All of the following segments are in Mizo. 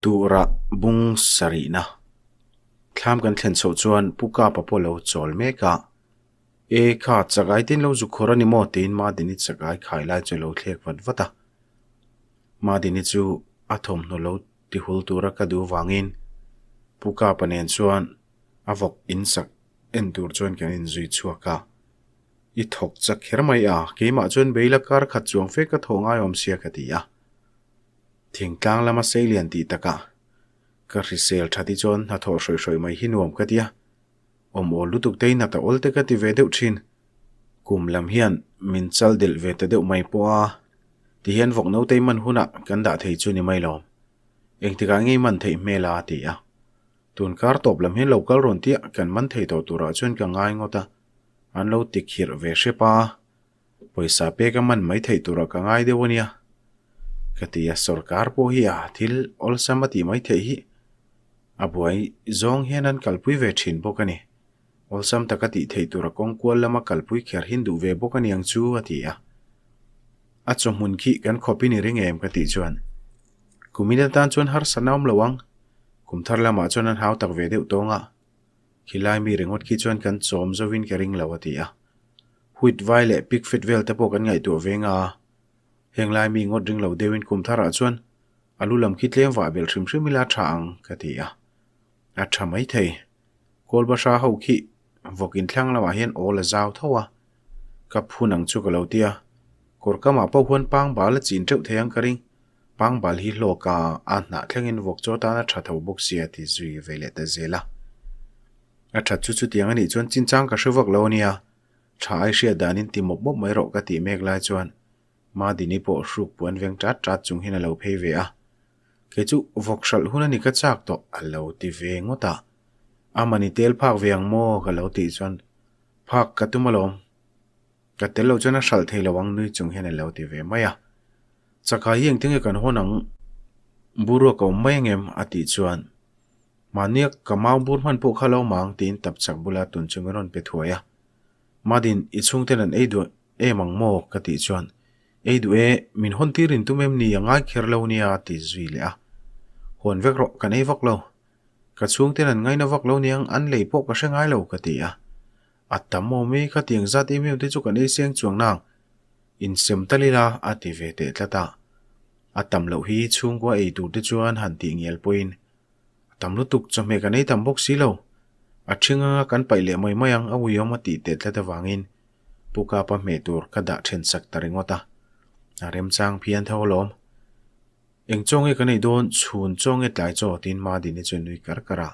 Tura bung sarihna thlam kan thlen chhoh chuan Pu Kapa pawh lo chawl mek a, E kha, chakai te in lo zuk khawr a ni maw? tiin Madini chakai khai lai chu a lo thlek vat vat a. Madini chu a thawmhnaw lo ti hul tura ka duh vangin Pu Kapa nen chuan a vawk in sak en tur chuan kan inzui chhuak a. I thawk chak kher mai a, keimah chuan beila kar khat chuang fe ka thawh ngai awm sia ka ti a. Thingtlang lama seilian tih takah ka hrisel tha ti chuan hnathawh hrawih hrawih mai hi nuam ka ti a, awm awl lutuk te in hnathawh awl te ka ti ve deuh thin. Kum lam hian min chal delh ve ta deuh mai pawh a, ti hian vawk nautei man hunah kan dah thei chu ni mai lo. Engtikah ngei man theih hmel a ti a. Tun kar tawp lam hian lo kal rawn tia kan man thei tawh turah chuan ka ngai ngawt a, an lo ti khirh ve hrep a. Pawisa pek a man mai theih turah ka ngai deuh a nia. Ka ti a, sorkar pawh hi a thil awlsam a tih mai theih hi a buai zawng hian an kalpui ve thin bawk a ni. Awlsam taka tih theih tura kawng kual lama kalpui kher hin duh ve bawk a niang chu a ti a. A chawhmun khi kan khawpin i ring em ka tih chuan kumin atan chuan harsatna awm lo ang, kum thar lamah chuan an hau tak ve deuh tawng a, khilai mi ringawt khi chuan kan chawm zovin ka ring lo a ti a. Huit vai leh pik fit vel te pawh kan ngaihtuah ve nga a, heng lai mi ngawt ring lo deuhin kum tharah chuan a lu lam khi tlem vah belh hrim hrim ila tha ang ka ti a. A tha mai thei. Kawlbahra ho khi vawk inthlang lamah hian awl a zau tho a, ka phun ang chu ka lo ti a, kawr kamah pawh huan pangbal a chin teuh thei ang ka ring, pangbal hi hlawk a, a hnah thlengin vawk chaw tan a tha tho bawk sia ti zui ve leh ta zel a. A that chu chutiang a nih chuan chinchang ka hre vak lo a nia, tha ai hriat danin ti mawp mawp mai rawh ka tih mek lai chuan Madini pawh hruk puan veng tat tat chung hian a lo phei ve a, kei chu vawk hralh hun a ni ka chak tawh a lo ti ve ngawt a, a mani tel phak ve ang maw ka lo tih chuan phak ka tum alawm, ka tel lo chuan a hralh thei lo ang nui chung hian a lo ti ve mai a, Chakai hi engtin nge kan hawn ang boruak a awm mai angem a tih chuan Mahnia ka mau bur hman pawh kha lo mang tiin tap chak bula tun chu min rawn pe thuai a. Madin, i chhungten an ei duh em ang maw? ka tih chuan, Ei duh e, min hawn tir in tum em ni a ngai kher lo nia a ti zui leh a. Hawn vek rawh, kan ei vak lo. Ka chhungten an ngaina vak lo niang, an lei pawh ka hre ngai lo ka ti a. A tam awm e, khatiang zat em em te chu kan ei seng chuang nang. Insem tal ila a ti ve teh tlat a. A tam loh hi chhungkua ei tur te chuan han tih ngial pawhin A tam lutuk, chawhmeh kan ei tam bawk si lo. A ṭhing anga kan paih leh mai mai ang a uiawm a tih teh tlat avangin Pu Kapa hmeh tur ka dah ṭhen sak ta ringawt a. A remchang phian tho alawm. Eng chaw nge kan ei dawn, chhun chaw nge tlai chaw tiin Madini chu a nui kar kar a.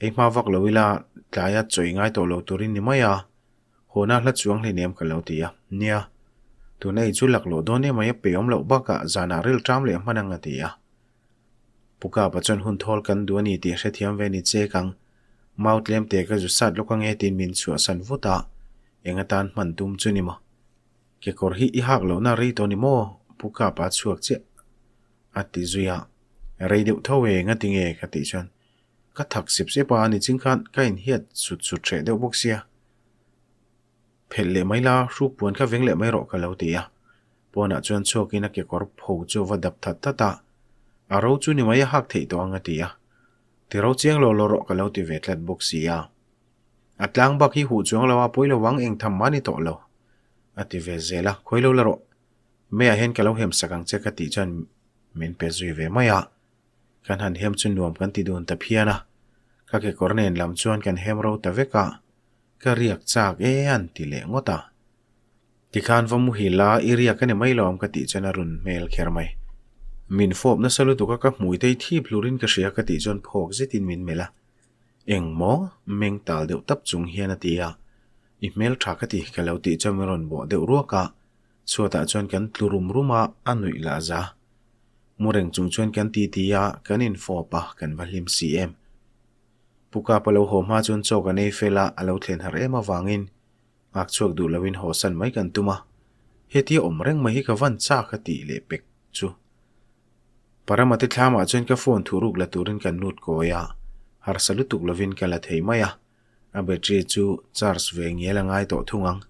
Ei hma vak lo ila tlaia chaw i ngai tawh lo turin ni mai a, Hawna hla chuang hleinem ka lo ti a. Nia, tuna ei chu laklawh dawn emai a pe awm loh bakah zanah ril ṭam leh hman ang a ti a. Pu Kapa chuan hun thawl kan duh a ni tih hrethiam ve ni che kang. Mau tlem te ka zu sat lawk ange tiin min chhuahsan vut a, eng atan hman tum chu ni maw? Kekawr hi i hak lohna rei tawh ni maw? Pu Kapa a chhuak chiah a ti zui a, rei deuh tho e ngati nge ka tih chuan ka thak sep sep a, nichin khan ka inhiat sut sut hreh deuh bawk sia. Phelh leh mai la, hruk puan kha veng leh mai rawh ka lo ti a. Pawnah chuan chhuakin a kekawr pho chu a va dap that that a, a ro chu ni mai a hak theih tawh ang a ti a. Ti ro chiang lo lo rawh ka lo ti ve tlat bawk si a. A tlang bak hi huh chuang lo a pawi lo ang eng tham mah ni tawh lo a ti ve zel a, khawi lo la rawh. Meiah hian ka lo hem sak ang che ka tih chuan min pe zui ve mai a. Kan han hem chu nuam kan ti dun ta phian a, ka kekawr nen lam chuan kan hem ro ta vek a. Ka riak chak e an ti leh ngawt a. Tikhan va muhil a, i riak a ni mai lo ang ka tih chuan a run hmel kher mai. Min fawp nasa lutuk a ka hmui te hi thip hlurin ka hria ka tih chuan phawk zetin min melh a. Eng maw? Meng tal deuh tap chung hian a ti a. I hmel tha ka ti ka lo tih chuan min rawn bawh deuh ruak a. Chhuatah chuan kan tlu rum rum a, a nuih lah za. Mu reng chung chuan kan titi a, kan infawp a, kan va hlim si em. Pu Kapa lo haw hma chuan chaw kan ei fel a, a lo thlen harh em avangin nghak chhuak duh loin haw san mai kan tum a. Hetia awm reng mai hi ka van chak a tih leh pek chu. Paramate thlamah chuan ka phone thuruk la turin kan lut kawi a, harsa lutuk lovin ka la thei mai a, a battery chu charge ve ngial a ngai tawh thung ang.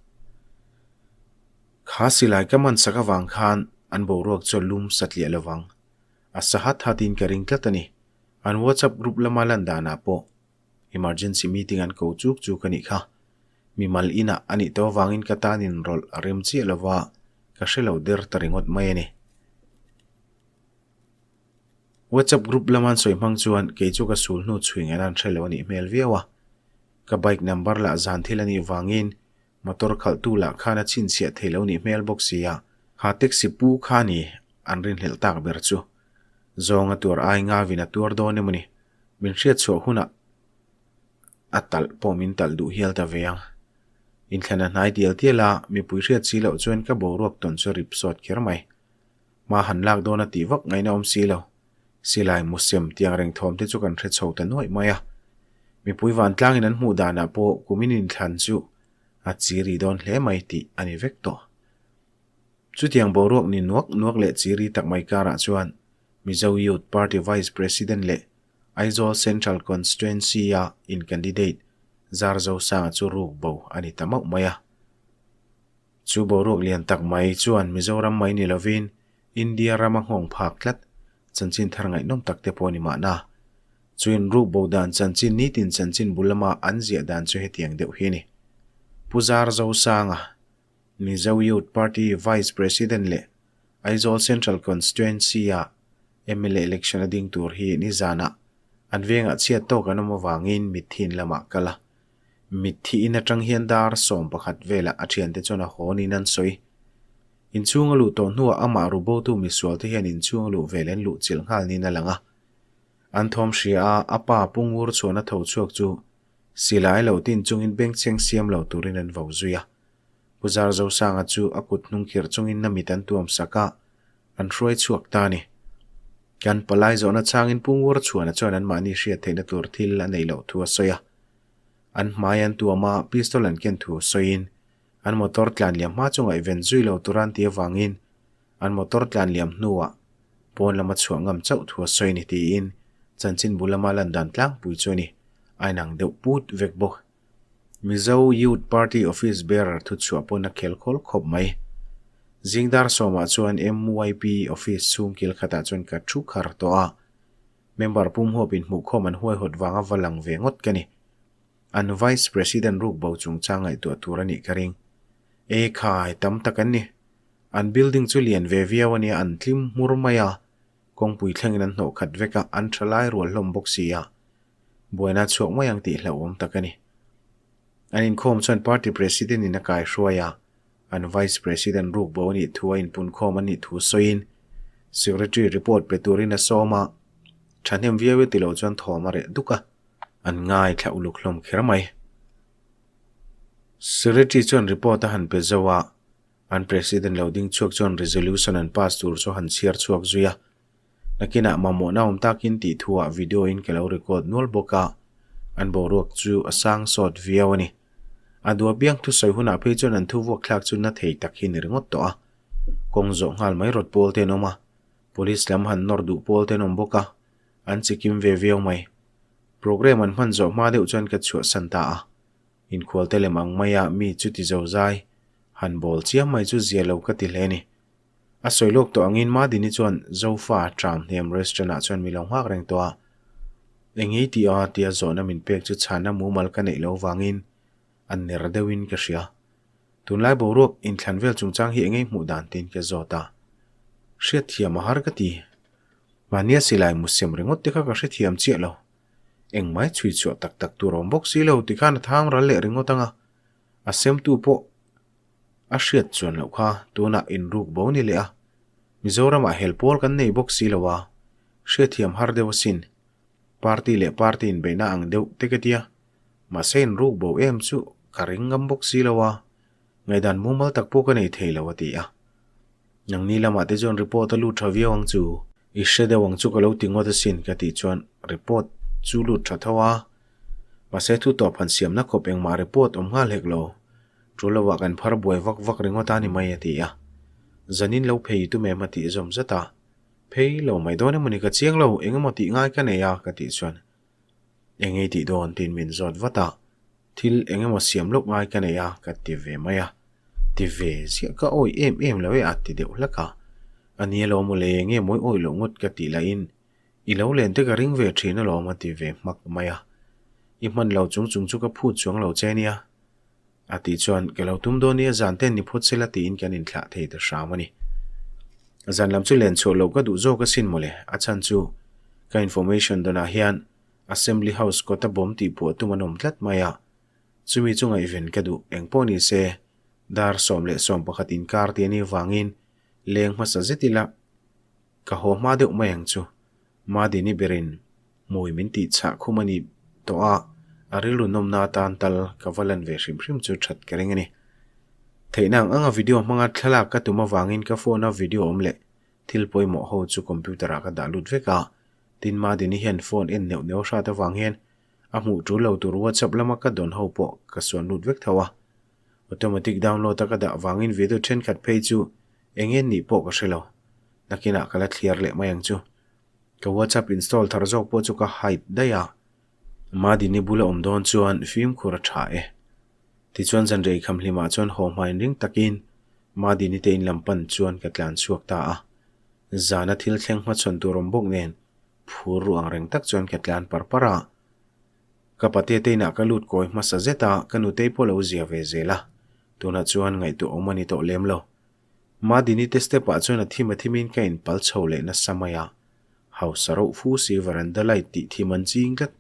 Kha silai ka man sak avang khan an boruak chu a lum satliah lovang. A sa hat hatin ka ring tlat a ni. An WhatsApp group lama lan danah pawh emergency meeting an ko chuk chuk a nih kha. Mimal inah a nih tawh avangin ka tan inrawlh a rem chiah lova ka hre lo der ta ringawt mai a ni. WhatsApp group lama an sawi hmang chuan kei chu ka sul hnu chhui ngaihna an hre lo a nih hmel viau a. Ka bike number lah zan thil a nih vangin motor khalhtu lah khan a chhinchhiah thei lo nih hmel bawk si a. Kha taxi pu kha ni an rinhlelh tak ber chu. Zawng a tuar ai ngavin a tuar dawn emaw ni? Min hriat chhuah hunah a talh pawh min talh duh hial ta ve ang. Inthlan a hnai tial tial a, mipui hriat si loh chuan ka boruak tawn chu a rip sawt kher mai. Hma han lak dawn a tih vak ngaihna awm si lo. Silai musem tiang reng thawm te chu kan hre chho ta nuaih mai a. Mipui vantlangin an hmuh danah pawh kumin inthlan chu a chiri dawn hle mai tih a ni vek tawh. Chutiang boruak ni nuak nuak leh chiri tak mai karah chuan Mizo Youth Party Vice President leh Aizawl Central Constituency-a in candidate Zarzosanga chu ruk bo a ni ta mauh mai a. Chu boruak lian tak mai chuan Mizoram mai ni lovin India rama nghawng phak tlat chanchin thar ngaihnawm tak te pawh a ni mahna. Chu inruk bo dan chanchin nitin chanchin bul lama an ziah dan chu hetiang deuh hi a ni. Pu Zarzosanga, Mizo Youth Party Vice President leh Aizawl Central Constituency-a mla election a ding tur hi nizanah an vengah chhiat tawk an awm avangin mitthi in lamah kal a. Mitthi in atang hian dar 11 velah a thiante chuan a haw niin an sawi. Inchhung a luh tawh hnuah amah rubotu misualte hian inchhung a luh vel an luh chilh nghal niin a lang a. An thawm hria a, a pa Pu Ngur chuan a tho chhuak chu silai lo tin chungin bengchheng siam lo turin an vo zui a. Pu Zarzosanga chu a kut hnung khirh chungin na mit an tuam sak a, an hruai chhuak ta a ni. Kan palai zawhna changin Pu Ngur Chhuana chuan anmahni hriat theihna tur thil a neih loh thu a sawi a. An hmai an tuam a, pistol an ken thu sawiin an motor tlan liam hma chu ngaihven zui lo tura an tih avangin an motor tlan liam hnuah pawn lama chhuah ngam chauh thu a sawi a ni tiin chanchinbu lama lan dan tlangpui chu a ni. A inang deuh put vek bawk. Mizo Youth Party Office Bearer thu chhuah pawn a khel khawl khawp mai. Zing dar sawmah chuan MYP Office chhung kil khatah chuan ka thu khar tawh a. Member pum huap inhmuhkhawm an huaihawt vanga va lang ve ngawt ka ni. An Vice President ruk bo chungchang ngaihtuah tur a nih ka ring. E khai, tam tak an ni. An building chu lian ve viau a nia, an tlim hmur mai a. Kawngpui thlengin an hnawh khat vek a, an tha lai rual hlawm bawk si a. Buaina chhuak mai ang tih hlauhawm tak a ni. An inkhawm chuan party president in a kai hruai a, an vice president ruk bo a nih thu a inpunkhawm a nih thu sawiin secretary report pe turin a sawm a, thahnem viau e ti lo chuan thawm a reh duk a, an ngaithla uluk hlawm kher mai. Secretary chuan report a han pe zo a, an president lo ding chhuak chuan resolution an pass tur chu han chhiar chhuak zui a, Nakinah mamawhna awm takin tih thuah video in ka lo record nual bawk a, an boruak chu a sang sawt viau a ni. A dua piang thusawi hunah phei chuan an thu vuak thlak chu na thei tak hi ni ringawt tawh a. Kawng zawh nghal mai rawt pawl te an awm a, police lam han nawr duh pawl te an awm bawk a, an chikim ve viau mai. Program an hman zawh hma deuh chuan ka chhuahsan ta a. Inkhualte lem ang maia mi chuti zozai han bawl chiam mai chu zia lo ka ti hle a ni. A sawi lawk tawh angin Madini chuan Zofa tram hnem restaurant ah chuan mi lo nghak reng tawh a. Eng ei tih a tia zawhna min pek chu chhanna mumal ka neih lo vangin a ner deuhin ka hria. Tunlai boruak inthlan vel chungchang hi engei hmuh dan tiin ka zawt a. Hriatthiam a har ka ti. Mahnia silai musem ringawt te kha ka hrethiam chiah lo. Engmai chhui chhuah tak tak tur a awm bawk si lo tikhan a thang ral leh ringawt ang a. A semtu pawh A hriat chuan loh kha tunah inruk bo ni leh a, Mizoramah hel pawl kan nei bawk si lo a, hriatthiam har deuh asin. Party leh party inbeihna ang deuh te ka tia, mahse inruk bo em chu ka ring ngam bawk si lo a, ngaihdan mumal tak pawh ka nei thei lo a ti a. Nangni lamah te chuan report a lut tha viau ang chu. I hre deuh ang chu ka lo ti ngawt asin ka tih chuan report chu lut tha tho a, mahse thu tawp han siamna khawp engmah report awm nghal hek lo. Tul lovah kan phar buai vak vak ringawt a ni mai a ti a. Zanin lo phei tum em a tih zawm zat a. Phei lo mai dawn emawni ka chiang lo, eng emaw tih ngai ka nei a ka tih chuan eng ei tih dawn tiin min zawt vat a. Thil eng emaw siam lawk ngai ka nei a ka ti ve mai a. Ti ve ziah ka awih em em lo e a ti deuh hlak a. A ni alawm mawle, nge mawi awih loh ngawt ka tih lahin i lo len te ka ring ve thin alawm a ti ve hmak mai a. I hman lo chung chung chu ka phut chuang lo che nia. A tih chuan ka lo tum dawn nia zan ten ni phawt sela tiin kan inthlah thei ta hram a ni. Zan lam chu len chhuah loh ka duh zawk asin mawle, a chhan chu ka information dawnah hian Assembly House kawta bawm tih pawh tum an awm tlat mai a, chumi chu ngaihven ka duh eng pawh ni se dar 11 inkar tih a nih vangin leng hmasa zet ila ka haw hma deuh mai ang chu. Madini berin hmui min tih chhah khum a ni tawh a, a rilru nawmna atan tal ka va lan ve hrim hrim chu that ka ring a ni. Theihna ang anga video hmanga thlalak ka tum avangin ka phone a video awm leh thil pawimawh ho chu computer ah ka dah lut vek a, tin Madini hian phone en neuh neuh hrat avang hian a hmuh tul lo tur WhatsApp lama ka dawn ho pawh ka suan lut vek tho a. Automatic download a ka dah vangin video thenkhat phei chu eng nge nih pawh ka hre lo. Nakinah ka la thliar leh mai ang chu. Ka WhatsApp install thar zawk pawh chu ka hide daih a. Madini bula awm dawn chuan fimkhur a tha e. Tichuan zanrei kham hlimah chuan haw hmain ring takin Madini te in lam pan chuan ka tlan chhuak ta a. Zana thil thleng hmachhawn tur awm bawk nen phur ru ang reng tak chuan ka tlan par par a. Ka pate te inah ka lut kawi hmasa zet a, ka nutei pawh lo zia ve zel a. Tunah chuan ngaihtuah awm a ni tawh lem lo. Madini te step ah chuan a thim a thimin ka inpal chho leh nasa mai a, hausa rauh fu si veranda light tih thim an ching tlat,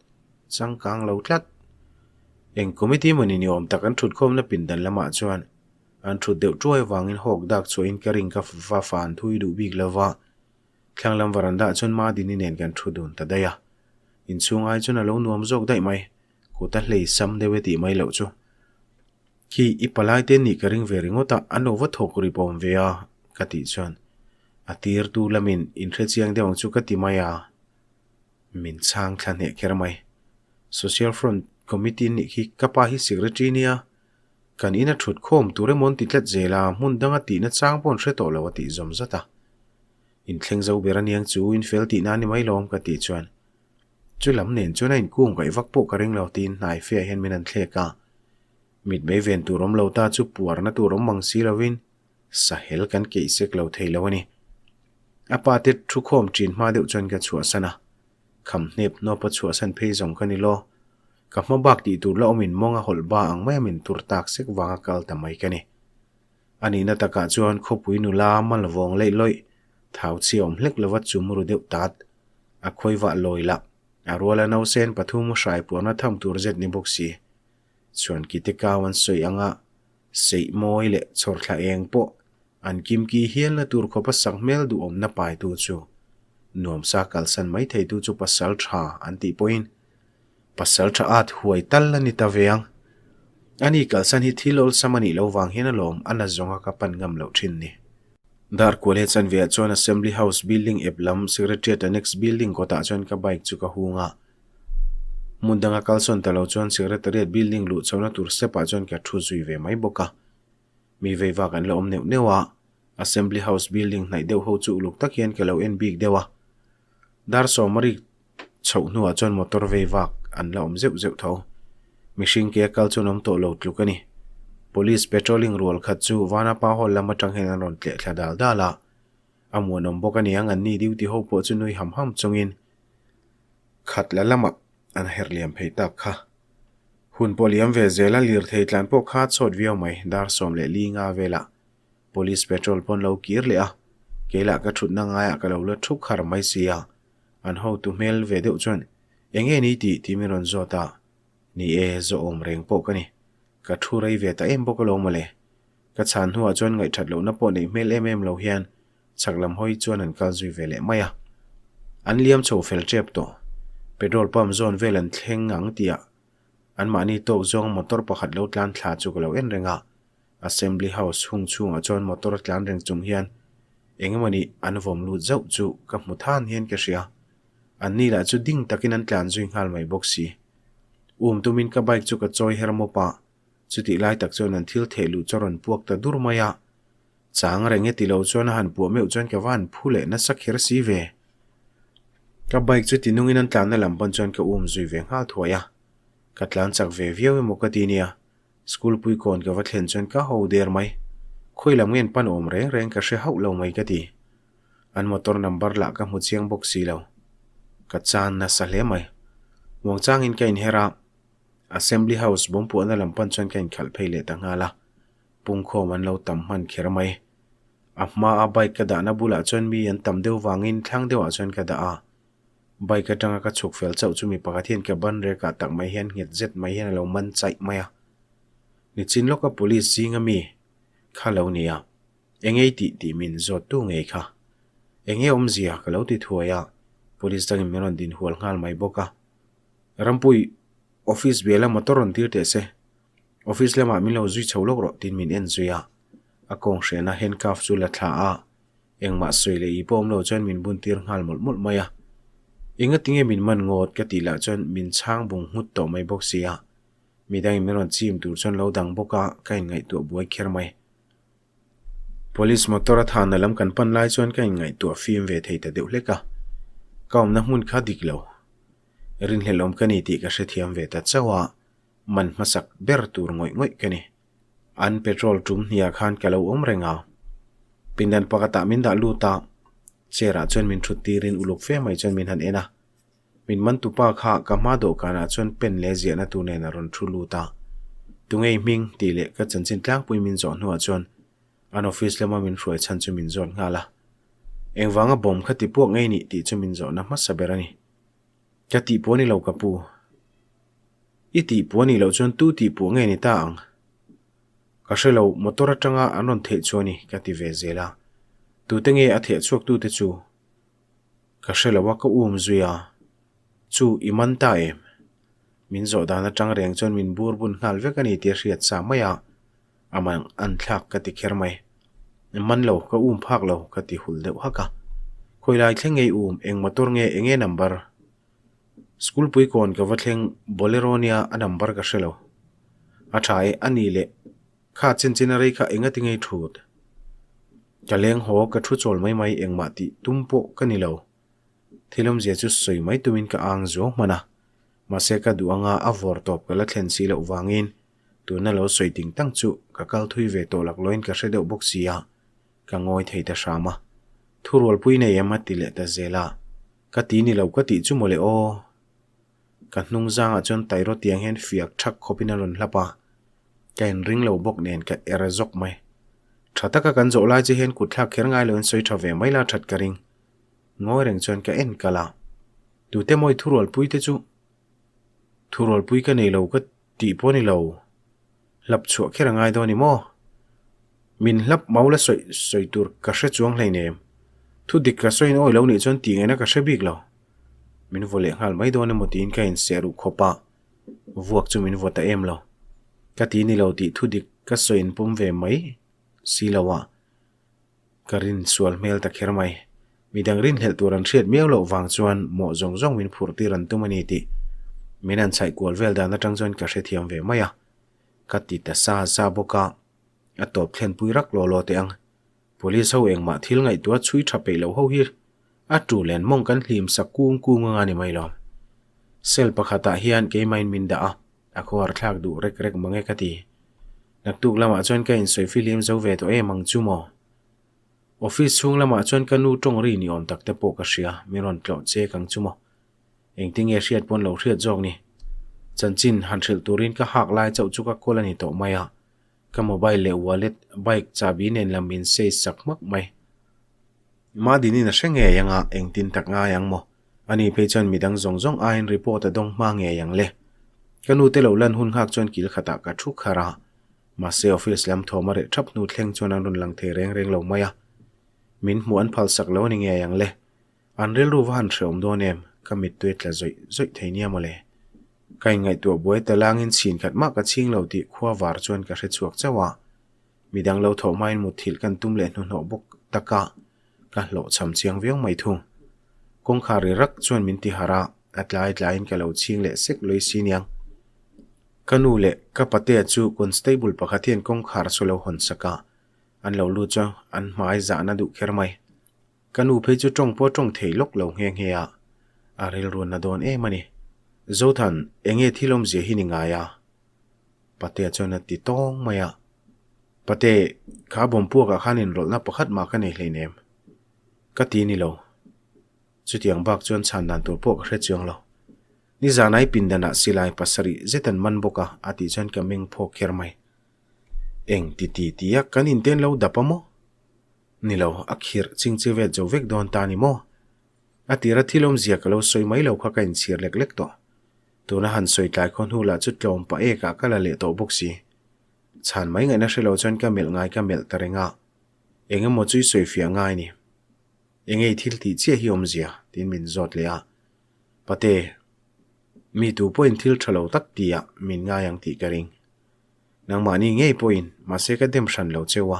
changkang lo tlat. Eng committee mawni ni awm tak an thutkhawmna pindan lamah chuan an thut deuh tuai avangin hawk dak chhuahin ka ring ka va fan thui duh bik lova, thlanglam veranda ah chuan Madini nen kan thu dun ta daih a, inchhung ai chuan a lo nuam zawk daih mai, kut a hlei sam deuh e tih mai loh chu. Khi i palai te nih ka ring ve ringawt a, an lo va thawk rip awm ve a, ka tih chuan a tirtu lamin inhre chiang deuh ang chu ka ti mai a, min chhang thla hneh kher mai. Social Front Committee nih khi ka pa hi Secretary nia, kan ina thut khawm tur emaw an ti tlat zel a, hmun danga tihna chang pawh an hre tawh lo a tih zawm zat a. Inthleng zo ber aniang chu infel tihna a ni mai lawm ka tih chuan chu lam nen chuan a inkung kaih vak pawh ka ring lo tiin hnai fiah hian min han thlek a. Mit mei ven tur awm lo ta chu puarna tur awm mang si lovin sahel kan keih sek lo thei lo a ni. A pa te thu khawm ṭin hma deuh chuan ka chhuahsan a, kham hnep hnawpa chhuahsan phei zawng ka ni law. Ka hma bak tih tur la awmin mawng a hawlh ba ang maia min tur tak sek vanga kal ta mai ka ni. A nihna takah chuan khawpui nula mal vawng leih lawih, thau chhia awm hlek lova chum ru deuh tat, a khawivah lawi lah, a ruala nausen pathum hrai puarna tham tur zet ni bawk si. Chuan kite kau an sawi anga seih mawi leh chhawrthla eng pawh an kimki hialna tur khawpa sak hmel duhawmna paitu chu nuamsa kalsan mai theitu chu pasal tha an tih pawhin pasal tha at huai tal a ni ta ve ang. Ani kalsan hi thil awlsam a nih loh vang hian alawm a na zawnga ka pan ngam loh thin ni. Darkual he chanveah chuan Assembly House building ep lam Secretariat Annex building kawtah chuan ka bike chu ka hung a. Hmun danga kalsawn ta lo chuan Secretariat building luh chhohna tur step ah chuan ka thu zui ve mai bawk a. Mi veivak an la awm neuh neuh a, Assembly House building hnaih deuh ho chu uluk tak hian ka lo en bik deuh a. Dar sawmarik chhoh hnuah chuan motor veivak an la awm zeuh zeuh tho. Mihring ke a kal chuan awm tawh lo tluk a ni. Police patrolling rual khat chu Vanapa Hall lam atang hian an rawn tleh thla dal dal a. A muanawm bawk a niang an ni duty ho pawh chu nui ham ham chungin Khat la lamah an herh liam phei tak kha. Hun pawh liam ve zel a, lirthei tlan pawh kha chawt viau mai, dar 15 velah Police patrol pawn lo kir leh a, keilah ka thutna ngaiah ka lo la thup khar mai si a, an hotu hmel ve deuh chuan eng nge ni tih tih min rawn zawt a, ni e, zawhawm reng pawh ka ni, ka thu rei ve ta em bawk alawm mawle. Ka chhan hnuah chuan ngaihthat lohna pawh neih hmel em em lo hian Chhak lam hawi chuan an kal zui ve leh mai a. An liam chho fel tep tawh. Petrol pump zawn vel an thleng ang tih ah anmahni tawk zawng motor pakhat lo tlan thla chu ka lo en reng a. Assembly House hung chhungah chuan motor tlan reng chung hian eng emawni an vawm lut zauh chu ka hmu than hian ka hria. Anni lah chu ding takin an tlan zui nghal mai bawk si. Um tumin ka bike chu ka chawi her mawp a, chutih lai tak chuan an thil theh luh chu a rawn puak ta dur mai a. Chang reng e ti lo chuan a han puah meuh chuan ka va han phu leh nasa kher si ve. Ka bike chu ti nungin an tlanna lam pawn chuan ka um zui ve nghal thuai a. Ka tlan chak ve viau emaw ka ti nia. School pui kawn ka va thlen chuan ka ho der mai. Khawi lam ngen pan awm reng reng ka hre hauh lo mai ka ti. An motor number lah ka hmu chiang bawk si lo. Ka chan nasa hle mai. Muangchangin ka inher a, Assembly House bawmpuahna lam pan chuan ka inkhalh phei leh ta nghal a. Pungkhawm an lo tam hman kher mai. A hmaa bike ka dahna bulah chuan mi an tam deuh vangin thlang deuhah chuan ka dah a. Bike atanga ka chhuk fel chauh chu mi pakhat hian ka ban rekah tak mai hian nghet zet mai hian a lo man chaih mai a. Nichin lawka police zinga mi kha lo ni a, eng ei tih tih min zawt tu ngei kha. Eng nge awmzia ka lo ti thuai a, police dangin min rawn din hual nghal mai bawk a. Rampui office biala motor rawn tir teh se, office lamah min lo zui chho lawk rawh tiin min en zui a. A kawng hrehna handcuff chu la thla a, Engmah sawi leh i pawh awm lo chuan min bun tir nghal mawlh mawlh mai a. Engatinge min man ngawt ka tih lah chuan min chhang bung nghut tawh mai bawk si a. Midangin min rawn chim tur chuan lo dang bawk a, ka inngaihtuah buai kher mai. Police motor a thahna lam kan pan lai chuan ka inngaihtuah fim ve thei ta deuh hlek a. Ka awmna hmun kha dik lo. Rinhlelh awm ka ni tih ka hrethiam ve ta chauh a, man hmasak ber tur ngawih ngawih ka ni. An petrol tum hniah khan ka lo awm reng a. Pindan pakhatah min dah lut a, chair ah chuan min thut tirin uluk fe mai chuan min han en a. Min man tupa kha ka hma dawhkanah chuan pen leh ziahna tur nen a rawn thu lut a. Tunge i hming? tih leh ka chanchin tlangpui min zawh hnuah chuan an office lama min hruai chhan chu min zawt nghal a. Engvanga bomb kha ti puak ngei nih tih chu min zawhna hmasa ber a ni. Ka tih pawh a ni lo ka pu. I tih puah nih loh chuan tu tih puah nge ni ta ang? Ka hre lo, motor atanga an rawn theh chu a ni, ka ti ve zel a. Tute nge a theh chhuak tute chu? Ka hre lo a, ka um zui a. Chu, i man ta em? Min zawh dan atang reng chuan min bur bun nghal vek a ni tih a hriat sa mai a, amah an thlak ka ti kher mai. Man lo, ka um phak lo, ka ti hul deuh hak a. Khawilai thleng nge i um, eng motor nge, eng nge number? School pui kawn ka va thleng Bolero nia a number ka hre lo. A tha e, a ni leh kha chen chen a rei kha enga ti ngei thut. Ka leng haw ka thu chawl mai mai engmah tih tum pawh ka ni lo. Thil awmzia chu sawi mai tumin ka ang zuau hman a. Mahse ka duh anga a vawr tawp ka la thlen si loh vangin tuna lo sawi ting tang chu ka kal thui ve tawh laklawin ka hre deuh bawk si a, ka ngawi thei ta hram a. Thurualpui nei em a ti leh ta zel a. Ka ti ni lo ka tih chu mawle aw. Ka hnung zangah chuan Tairo tiang hian fiak thak khawpin a rawn hlap a, ka inring lo bawk nen ka er zawk mai. Tha taka kan zawh lai che hian kut thlak kher ngai loin sawi tha ve mai la that ka ring. Ngawi reng chuan ka en kal a. Tute mawi thurualpui te chu thurualpui ka nei lo ka tih pawh ni lo. Hlap chhuah kher a ngai dawn i maw? Min hlap mau la sawi sawi tur ka hre chuang hleinem. Thu dik ka sawiin awi lo nih chuan tih ngaihna ka hre bik lo. Min vaw leh nghal mai dawn emaw tiin ka inseh ruh khawp a, vuak chu min vaw ta em lo. Ka ti ni lo tih thu dik ka sawiin pawm ve mai si lo a. Ka rin sual hmel ta kher mai. Midang rinhlelh tur an hriat miau loh vang chuan mawh zawng zawng min phurh tir an tum a ni tih min han chhaih kual vel dan atang chuan ka hrethiam ve mai a. Ka ti ta sa sa bawk a, a tawp thlenpui rak law law teh ang. Police ho engmah thil ngaihtuah chhui tha peih loh ho hi a tu len mawng kan hlim sak kung kung anga ni mai lawm. Cell pakhatah hian keimahin min dah a. A khuar thlak duh rek rek mange ka ti. Naktuk lamah chuan ka insawi fihlim zo ve tawh em ang chu maw? Office chhung lamah chuan ka nu tawng ri ni awm tak te pawh ka hria, min rawn tlawh chek ang chu maw? Engtinge hriat pawn lo hriat zawk ni? Chanchin han hrilh turin ka hak lai chauh chu ka call a ni tawh mai a, ka mobile leh wallet, bike chahbi nen lam min save sak hmak mai. Madinin a hre ngei anga engtin tak ngai ang maw? Ani phei chuan midang zawng zawng aiin report a dawng hma ngei ang le. Ka nu te lo lan hun nghak chuan kil khatah ka thu khar a. Mahse office lam thawm a reh thap hnu thleng chuan an rawn lang thei reng reng lo mai a. Min hmuh an phal sak lo a ni ngei ang le. An rilru va han hreawm dawn em, ka mittui tla zawih zawih thei nia mawle. Ka inngaihtuah buai ta langin chhin khat mah ka chhing lo tih khua var chuan ka hre chhuak chauh a. Midang lo thawh hmain mutthilh kan tum leh hnuhnawh bawk tak a. Ka hlawh cham chiang viau mai thung. Kawngkhar ri rak chuan min ti harh a, a tlai tlaiin ka lo chhing leh sek lui si niang. Ka nu leh ka patea chu constable pakhat hian kawngkhar chu lo hawn sak a, an lo lut chu an hmai zahna duh kher mai. Ka nu phei chu tawng pawh tawng thei lawk lo nghe nghe a, a rilruanna dawn em a ni. Zothan, enge thil awmzia hi ni ngai a? Patea chuan a ti tawng mai a. Pate, kha bawmpuakah khan inrawlhna pakhat mah ka nei hleinem. Ka ti ni lo. Chutiang bak chuan chhan dan tur pawh ka hre chiang lo. Nizanai pindanah silai pasarih zet an man bawk a, a tih chuan ka meng phawk kher mai. Eng ti ti ti a kan inten lo dap a maw? Ni lo, a khirh chingchi vet zo vek dawn ta ni maw? A tira thil awmzia ka lo sawi mai lo kha ka inchhir lek lek tawh. Tuna han sawi tlai khaw hnu lah chu tlawm pah ekah ka la leh tawh bawk si. Chhan mai ngaihna hre lo chuan ka melh ngai ka melh ta reng a. Eng emaw chu i sawi fiah ngai ni. Enge i thil tih chiah hi awmzia? tiin min zawt leh a. Pate, mi tu pawhin thil tha lo tak tihah min ngai ang tih ka ring. Nangmahni ngei pawhin mahse ka dem hran lo cheu a.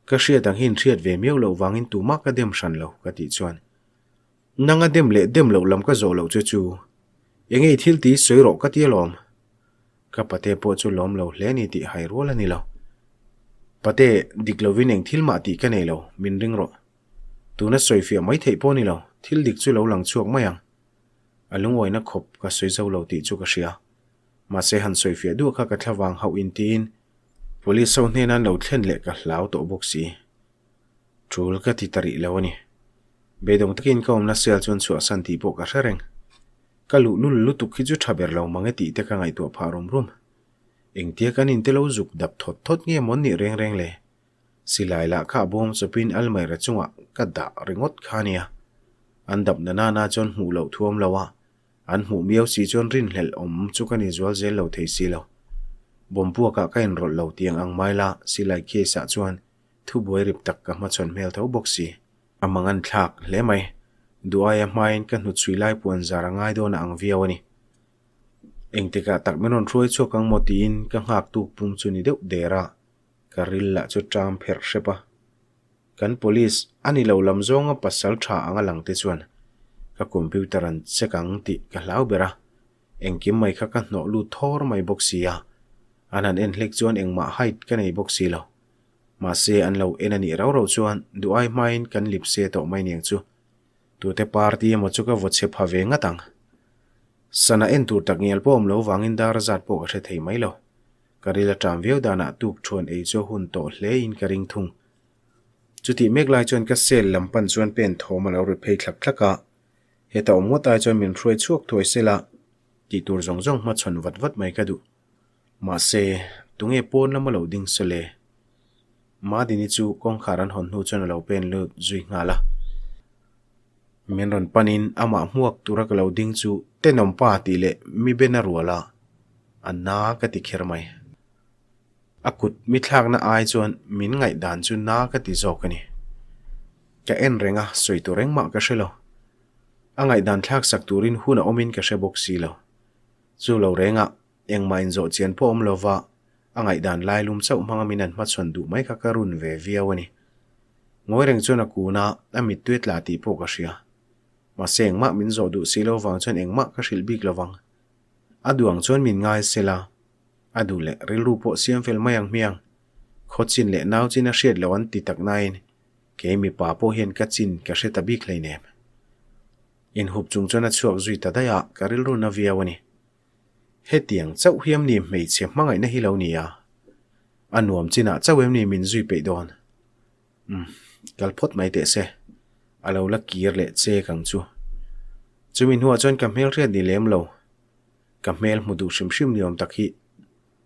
Ka hriat ang hi inhriat ve miau loh vangin tumah ka dem hran lo, ka tih chuan. Nanga dem leh dem loh lam ka zawh loh che chu enge i thil tih sawi rawh ka ti alawm. Ka pate pawh chu lawm lo hle ni tih hai rual a ni lo. Pate, dik lovin eng thil mah tih ka nei lo, min ring rawh. Tuna sawi fiah mai theih pawh ni lo, thil dik chu lo lang chhuak mai ang. A lungawina khawp ka sawi zo lo tih chu ka hria. Mahse han sawi fiah duah kha ka thlavang hauh in tiin Police ho hnena an lo thlen leh ka hlau tawh bawk si. Tul ka ti ta rih lo a ni. Beidawng takin ka awmna cell chuan chhuahsan tih pawh ka hre reng. Ka luh lul lutuk hi chu tha ber lo mang e tih te ka ngaihtuah phah rum rum. Engtia kan inte lo zuk dap thawt thawt nge mawn nih reng reng le? Silai lah kha a bawm chawpin almaira chungah ka dah ringawt kha a nia. An dap na nana chuan hmuh loh thuam lo a, An hmuh miau si chuan rinhlelh awm chu ka ni zual zel lo thei si lo. Bawmpuakah ka inrawlh lo tiang ang mai la, silai case ah chuan thubuai rip tak ka hmachhawn hmel tho bawk si. A mangan thlak hle mai. Duh aia hmain ka hnutchhui lai puan zar a ngai dawn a ang viau a ni. Engtikah tak min rawn hruai chhuak ang maw tiin ka nghak tuk pum chu ni deuh der a, ka ril lah chu ṭam pherh hrep a. Kan police a ni lo lam zawnga pasal tha anga lang te chuan ka computer an check ang tih ka hlau ber a, engkim mai kha ka hnawh lut thawr mai bawk si a, an han en hlek chuan engmah height ka nei bawk si lo. Mahse an lo en a nih rau rau chuan duh ai hmain kan lip se tawh mai niang chu. Tute party emaw chu ka vaw chhe pha ve ngat ang. Sana en tur tak ngial pawh awm lo vangin dar zat pawh ka hre thei mai lo. Ka ril a ṭam viau danah tuk thuan ei chu a hun tawh hle in ka ring thung. Chutih mek lai chuan ka cell lam pan chuan pen thawm a lo ri phei thlak thlak a, heta awm ngawt ai chuan min hruai chhuak thuai sela tih tur zawng zawng hmachhawn vat vat mai ka duh. Mahse, tunge pawn lama lo ding saw le? Madini chu kawngkhar an hawn hnu chuan a lo pen lut zui nghal a. Min rawn panin amah hmuak tura ka lo ding chu tenawm pa tih leh mi ben a rual a, a na ka ti kher mai. A kut mi thlakna ai chuan min ngaihdan chu na ka ti zawk a ni. Ka en reng a, sawi tur engmah ka hre lo. A ngaihdan thlak sak turin hun a awmin ka hre bawk si lo. Chu lo rengah engmah inzawh chian pawh awm lova a ngaihdan lailum chauh hmanga min an hmachhawn duh mai kha ka run ve viau a ni. Ngawi reng chuan a kun a, a mittui a tla tih pawh ka hria. Mahse engmah min zawh duh si lo vang chuan engmah ka hrilh bik lovang. A duang chuan min ngai sela. A duh leh rilru pawh siam fel mai ang hmiang. Khaw chin leh nau chin a hriat loh an ti tak nain kei mipa pawh hian ka chin ka hre ta bik hleinem. Inhup chung chuan a chhuak zui ta daih a, ka rilru na viau a ni. Hetiang chauh hi em ni hmeichhe hmangaihna hi lo ni a? A nuam chinah chauh em ni min zui peih dawn? Umm, kal phawt mai teh se. A lo la kir leh chek ang chu. Chumi hnuah chuan ka hmelhriat ni lem lo. Ka hmel hmu duh hrim hrim ni awm tak hi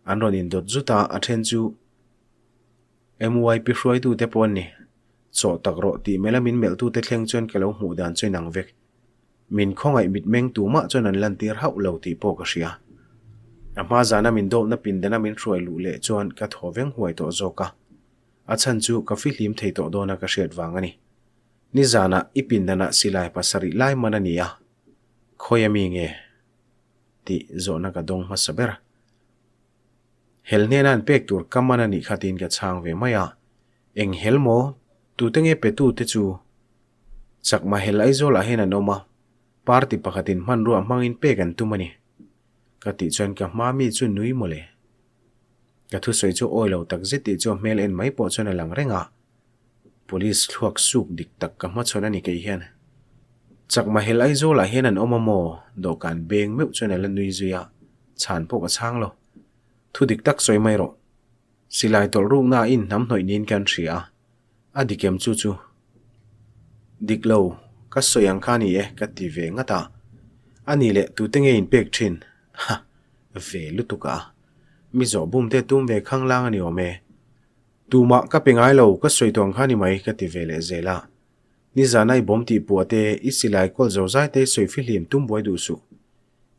an rawn indawt zut a, a then chu MYP hruaitute pawh an ni. Chawh tak rawh tih mela min melhtute thleng chuan ka lo hmuh dan chu inang vek. Min khawngaih mitmeng tumah chuan an lantir hauh lo tih pawh ka hria. A hma zana min dawpna pindana min hruai luh leh chuan ka thaw veng huai tawh zawk a. A chhan chu ka fihlim thei tawh dawna ka hriat vang a ni. Nizanah i pindanah silai pasarih lai man a ni a, khawi a mi nge? Tih zawhna ka dawng hmasa ber. Hel hnena an pek tur ka man a nih kha tiin ka chhang ve mai a. Eng hel maw? Tute nge petu te chu? Chakma hel Aizawlah hian an awm a, party pakhatin hmanrua hmangin pek an tum a ni. Ka tih chuan ka hma mi chu nui mawle. Ka thusawi chu awi lo tak zet tih chu a hmel en mai pawh chuan a lang reng a. Police thluak suk dik tak ka hmachhawn a ni kei hian. Chakma hel Aizawlah hian an awm a maw? Dawhkan beng meuh chuan a la nui zui a, chhan pawh ka chhang lo. Thu dik tak sawi mai rawh. Silai tawlh rukna a inhnam hnawih niin kan hria a, a dik em chu chu? Dik lo, ka sawi ang kha ni e ka ti ve ngat a. A nih leh tute nge in pek thin? Ha! Ve lutuk a. Mi zawh bum te tum ve khanglang a ni awm e. Tumah ka pe ngai lo, ka sawi tawh ang kha ni mai ka ti ve leh zel a. Nizana i bawm tih puah te, i silai kawl zo zai te i sawi fihlim tum buai duh suh.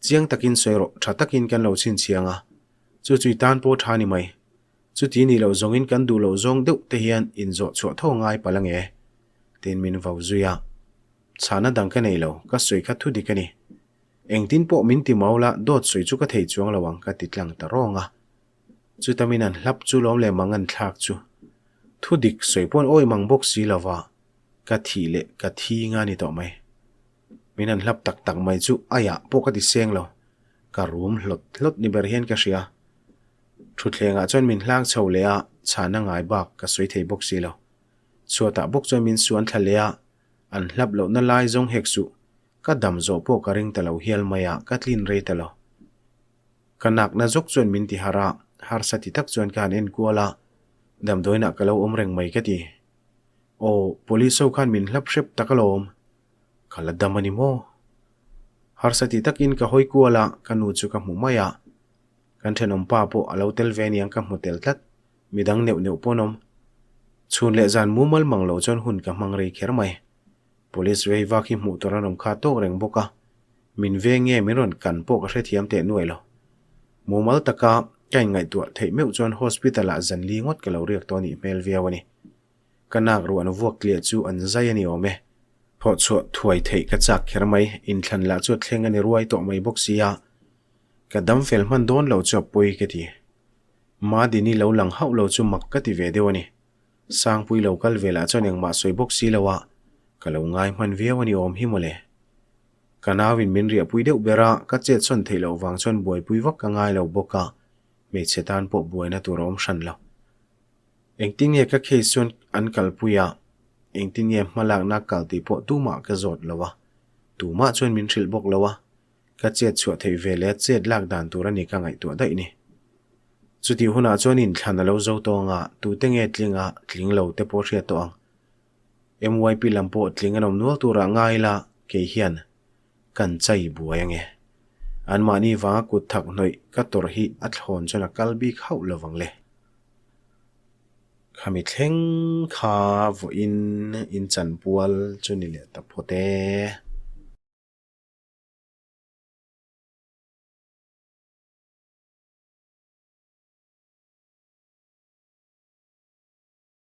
Chiang takin sawi rawh, tha takin kan lo chhinchhiang a. Chu chu i tan pawh tha ni mai. Chuti nih loh zawngin kan duh loh zawng deuh te hian inzawh chhuah tho ngai palh ange? Tiin min vau zui a. Chhahna dang ka nei lo, ka sawi kha thu dik a ni. Engtin pawh min ti mau la, dawt sawi chu ka thei chuang lo ang ka ti tlang ta rawng a. Chuta min an hlap chu lawm leh mang an thlak chu. Thu dik sawi pawn awi mang bawk si lo va, ka thih leh ka thi nga ni tawh mai. Min an hlap tak tak mai chu aiah pawh ka ti seng lo, ka rum hlawt hlawt ni ber hian ka hria. Thutthlengah chuan min hlang chho leh a, chhahna ngai bak ka sawi thei bawk si lo. Chhuatah bawk chuan min suan thla leh a, an hlap lohna lai zawng hek suh. Ka dam zawh pawh ka ring ta lo hial mai a, ka tlin rei ta lo. Ka nakna zawk chuan min ti harh a, harsa ti tak chuan ka han en kual a, damdawiinah ka lo awm reng mai ka ti. Aw, police ho khan min hlap hrep tak alawm. Ka la dam a ni maw? Harsa ti takin ka hawi kual a, ka nu chu ka hmu mai a. Kan thenawm pa pawh a lo tel ve aniang ka hmu tel tlat, midang neuh neuh pawh an awm. Chhun leh zan mumal mang lo chuan hun ka hmang rei kher mai. Police vei vak hi hmuh tur an awm kha tawk reng bawk a, min veng nge min rawn kan pawh ka hrethiam teh nuai lo. Mumal taka ka inngaihtuah theih meuh chuan hospital ah zan li ngawt ka lo riak tawh anih hmel viau a ni. Ka nak ruah an vuak tliah chu an zai a ni awm e. Thawhchhuah thuai theih ka chak kher mai, inthlan lah chu a thleng a ni ruai tawh mai bawk si a. Ka dam fel hman dawn lo chu a pawi ka ti. Madini lo lang hauh lo chu mak ka ti ve deuh a ni. Sangpui lo kal ve lah chuan engmah sawi bawk si lo a, ka lo ngai hman viau a ni awm hi mawle. Ka nauin min riahpui deuh ber a, ka chet sawn theih loh vang chuan buaipui vak ka ngai lo bawk a, hmeichhe tan pawh buaina tur a awm hran lo. Engtin nge ka case chuan an kalpui a, engtin nge hmalakna kal tih pawh tumah ka zawt lo a, tumah chuan min hrilh bawk lo a, Ka chet chhuah theih ve leh chet lak dan tur a ni ka ngaihtuah daih ni. Chutih hunah chuan inthlan a lo zo tawng a, tute nge tling a, tling lo te pawh hriat tawh ang. MYP lam pawh tling an awm nual turah ngai ila kei hian kan chai buai ange. Anmahni vanga kut thak hnawih ka tawrh hi a thlawn chuan a kal bik hauh lo vang le. Khami thleng kha vawiin in chanpual chu ni leh ta phawt e.